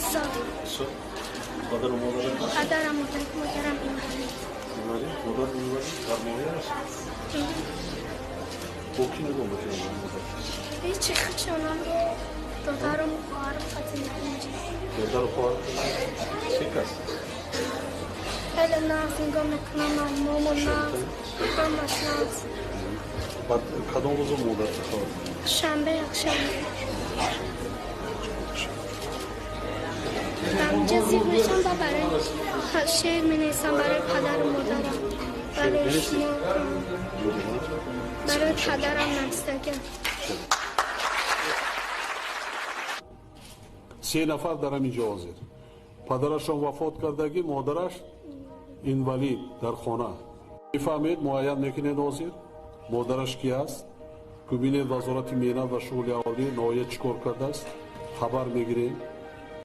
20 сол. Сол. Падару модарат? Падарам мурда, модарам инвалид. Инвалид? Модар инвалид дар ноҳия аст? Бо кӣ нигоҳ мекунад модар? Ҳечи, худшонам, додарам, хоҳарам қати мекунад. Додару хоҳар се кас? Хеле нағз нигоҳ мекунам, момо нағз, ҳамаш нағз. Баъд кадом рӯзо модар хабар? Шанбе, якшанбе. Ҳамҷа зиқ мешам ба барои шеър менависам, барои падару модарам, барои шумо, барои падарам навистагиам. Се нафар дар ҳамин ҷо ҳозир. Падарашон вафот кардагӣ, модараш инвалид, дар хона. Мефаҳмед, муайян мекунед ҳозир модараш ки аст. Бубинед, Вазорати меҳнат ва шуғли аҳолӣ ноҳия чӣ кор кардааст, хабар мегирем.